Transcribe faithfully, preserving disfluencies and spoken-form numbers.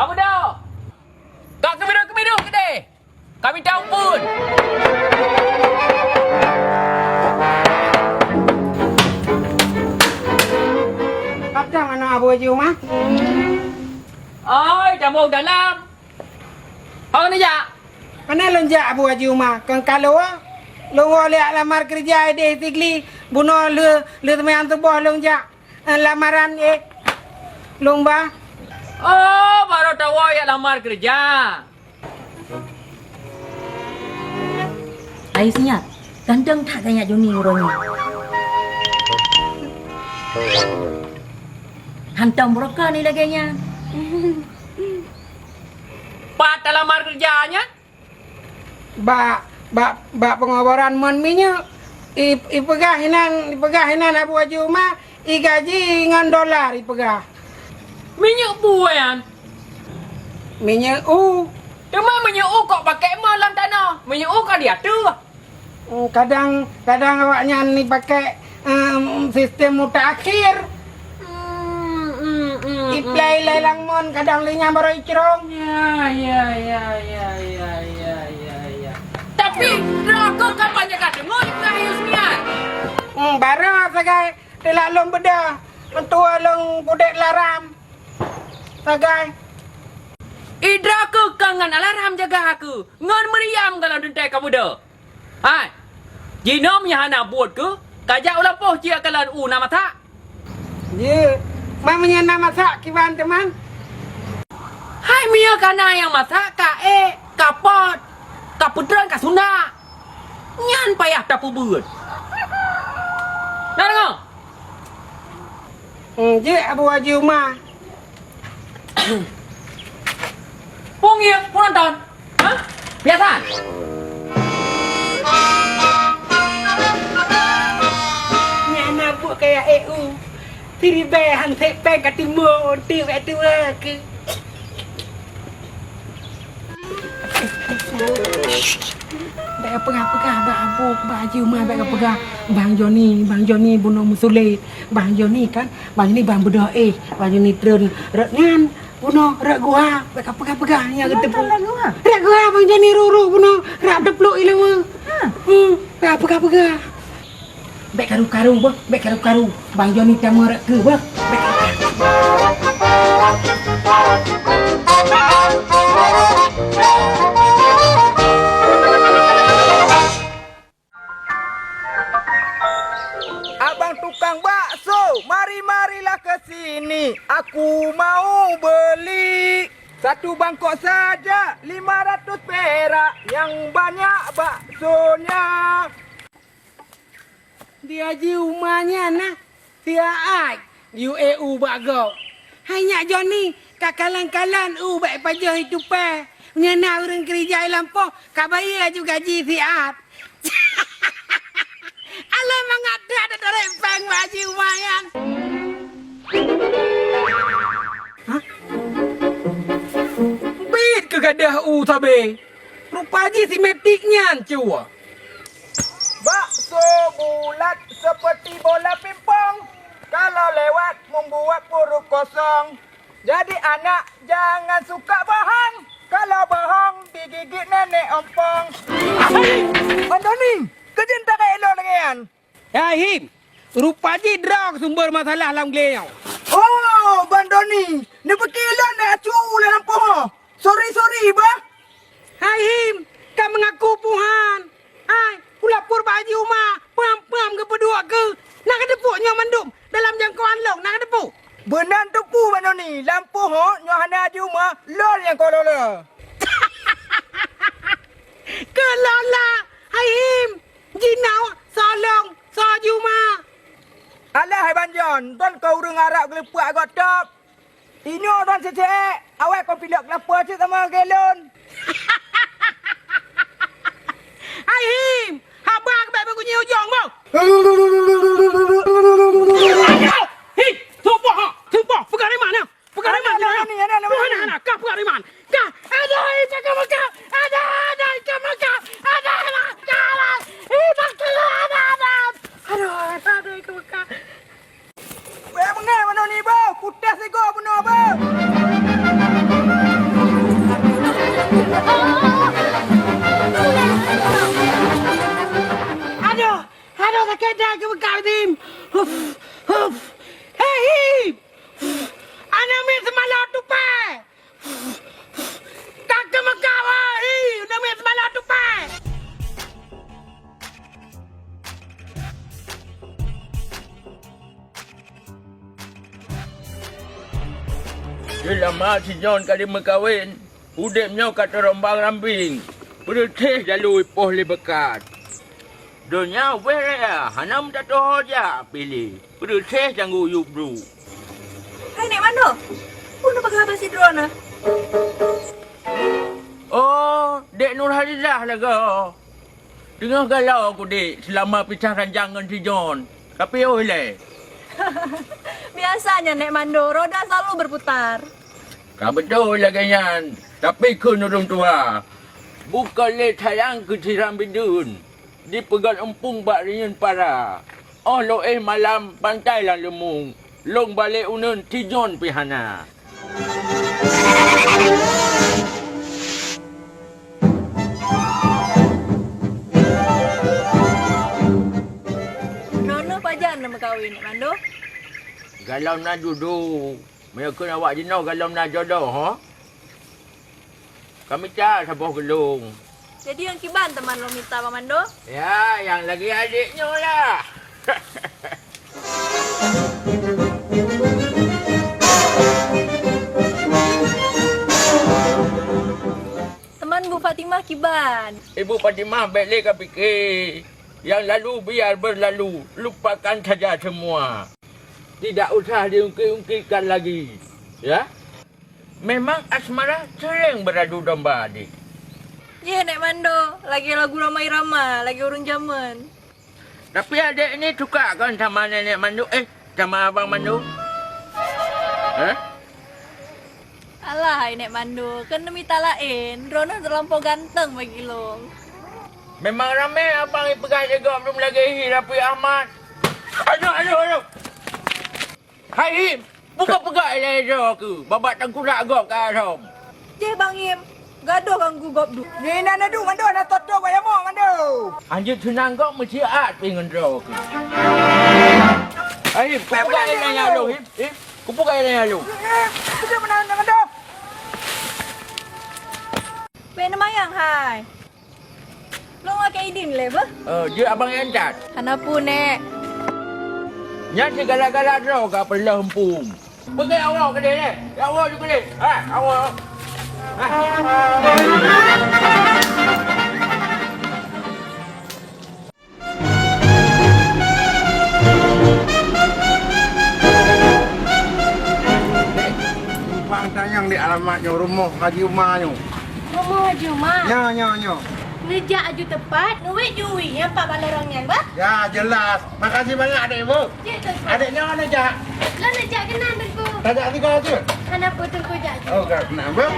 Abuda! Ka keubidoe-keubidoe keudeh! Ka mita amphon! Patang aneuk Abu Haji Uma? Oi, tamong dalam! Ho neujak? Hana lôn jak, Abu Haji Uma, keu kaloe. Lôn woe lé lamar keureuja ideh Sigli, bunoe lheueh, lheueh seumayang suboh lôn jak, eh, lamaran, eh, lôn ba. Oh, barô tawoe jak lamar keureuja. Ayo senyap, ganteng that gaya Joni uroe nyoe. Hantom broker ni lagèe nyan. Pat talamar keureuja nyan? Bak, bak, bak peungoboran mon minyeuk, i, ipeugah inan, ipeugah inan Abu Haji Uma, igaji ngon dolar ipeugah. Minyeuk bu nyan? Minyeuk u. Teuma minyeuk u kok pakèk mon lam tanoh? Minyeuk u ka di ateueh. Hmm, kadang, kadang awaknyan ni pakèk, em, sistem mutakhir. Hmm, hmm, hmm, hmm. Iplai ilèe lam mon, kadang lé nyan barô icrong. Ya, ya, ya. Tapi, droe keuh ka banyak ka deungoe ipeugah ayeuh nyan. Hmm, barô sagai teulak lôn beudôh, meutuah lôn udép laram. Sagai. I droe keuh ka ngon alarm jaga keuh, ngon meuriam galom teuntèe ka beudôh. Hai, jinoe meunyo hana buet keuh, kajak u lampôh ciek kalon u na masak. Jeuet, ma meunyo na masak kiban teuma? Hai, meunyo kana nyang masak, ka ék, ka pot, ka peutreun, ka sundak. Nyan payah tapeubeuet. Na deungö? Hmm, jeuet Abu Haji Uma. Peue ngieng, peue nonton? Hah? Biasa? Nyan na buet kaya E U. Siribèe han sép pèng ka timbul, ti bèk tuha keuh. Bèk peugah-peugah bak Abu, bak Haji Uma bèk peugah. Bang Joni, Bang Joni bunoe meusulet. Bang Joni kan, Bang Joni ban beudôh éh, Bang Joni treun rot nyan bunoe rot guha, bèk ka peugah-peugah nyang geuteupeue. Rot guha? Rot guha Bang Joni ru-ru bunoe, rot teuplok ileumèe. Ha. Hmm, bèk peugah-peugah. Bèk karu-karu beuh, bèk karu-karu. Bang Joni tamong rot keuh beuh. Bèk karu-karu. Abang tukang bakso, mari-marilah ke sini, aku mau beli. Satu bangkok saja, lima ratus perak, yang banyak baksonya. Di Haji Uma nyan na, siat. Yue u bak gob. Hai nyak Joni, ka kalon-kalon u bak pajoh i tupée. Meunyoe na ureuëng keurija i lampôh, ka bayeue aju gaji siat. Alah mangat that tatarek péng bak Haji Uma nyan. Hah? Bit keugadah u sabe. Rupa jih simetik nyan cue. Bakso bulat seperti bola pingpong, kalau lewat membuat perut kosong. Jadi anak jangan suka bohong, kalau bohong digigit nenek ompong. Hai, Bang Doni, keujeuen takai lôn lagèe nyan. Hai Him, rupa jih droe sumber masalah lam glé nyoe. Oh, Bang Doni, neupeuki lôn dak acu lam lampôh. Sorry, sorry, bah. Hai Him, ka meungaku puhan. Hai, ulapor bak Haji Uma, peuham-peuham geupeuduek keu. Na kateupeue nyoe mandum dalam jangkoan lôn, na kateupeue? Beunan teupeue Bang Doni, lampôh nyoe hana Haji Uma, lôn nyang keu lola. Keu lola, hai Him, jinoe soe lôn, soe Haji Uma. Alah hai Bang Jon, don keu ureuëng Arab geuleupeuk agak top. Inyoe droen cécék, awai kon pilek lapor cit sama lagèe lôn. Hai Him, haba keubiet beugunyi ujong boh. Him, sumpah ha, sumpah, peugah riman ya. Peugah riman. Hana, hana, hana, hana. Hana, hana, kah peugah riman. Kah, aduh, cakap maka, aduh, aduh, cakap maka, aduh, aduh, aduh, aduh, aduh, aduh, cakap maka. Weh, beungoh manoe ni, beuh? Kutéh sigoe bunoe, beuh? Seulama si John ka dimeukawen, udeb nyoe ka teurombang-rambing, peureuséh jalô ipoh lé beukat. Donya ubeh raya hana meutatoe jak piléh, peureuséh canggu yup bruek. Hai Nek Mando, peue neupeugah haba sidroe na? Oh, Dek Nurhaliza lagoe. Teungoh galau ku, Dek, seulama pisah ranjang ngon si John. Tapi oh ilée. Biasa nyan Nek Mando, roda selalu berputar. Ka beutôi lagée nyan, tapi kheun ureuëng tuha, bukon lé sayang keu siram bideuen, dipeugét eumpung bak reunyeun para. Óh lheueh malam bantai lam leumong, lôn balek uneuen si John pih hana. Droeneuh pajan neumeukawen, Nek Mando? Galom na judo. Meunyoe kheun awak jinoe galom na jodoh, ho? Ka mita saboh geulong. Jadi nyang kiban teuma lôn mita, Bang Mando? Ya, nyang lagée adék nyoe lah. Teuma Bu Fatimah kiban? Ibu Fatimah bék lé ka pike. Yang lalu biar berlalu, lupakan saja semua. Tidak usah diungkit-ungkitkan lagi, ya. Memang asmara sering beradu domba, Dik. Yeh, Nek Mando, lagée lagu Rhoma Irama, lagée ureuëng jamén. Tapi adék ni suka kon sama Nenek Mando, eh, sama Abang Mando? Hah? Alah, hai Nek Mando, keuneuk mita laén, droeneuh teulampau ganteng bagi lôn. Memang ramé abang ipeugah lé gob lom lagée hi Raffi Ahmad. Aduh, aduh, aduh! Hai Him, peugah-peugah ilée droe keuh, babah tangkulak gob ka rhom. Jeh Bang Him, gadoh ganggu gob duek. Nyoe inan na duek mandum, na toto bak yamoe mandum. Anjeut seunang gob meusiat pih ngon droe keuh. Hai Him, kupeugah ilée nyan lôn, Him, Him, kupeugah ilée nyan lôn. Eh, eh, beutôi meunan mandum. Bék neumayang hai. Lôn lakée idin lé beuh. Eh, jeuet abang nyang that. Hana peue, Nek. Nyan sigala-gala droe ka peuleueh eumpung. Peugah awak keudeh, Nek. Ya Allah juga deh. Ha, awak. Ha. Bang tanyong di alamat nyoe, rumoh Haji Uma nyoe. Rumoh Haji Uma? Nyoe, nyoe, nyoe. Neujak aju teupat, neuwét ju wie nyang pat bak lorong nyan, bah? Ya, jelas. Makasih banyak, Dek Ibu. Cit, Teungku. Adék nyoe neujak. Lôn neujak keunan, Teungku. Tajak tiga je. Hana peue, Teungku, jak ju. Oh, ka keunan, bah.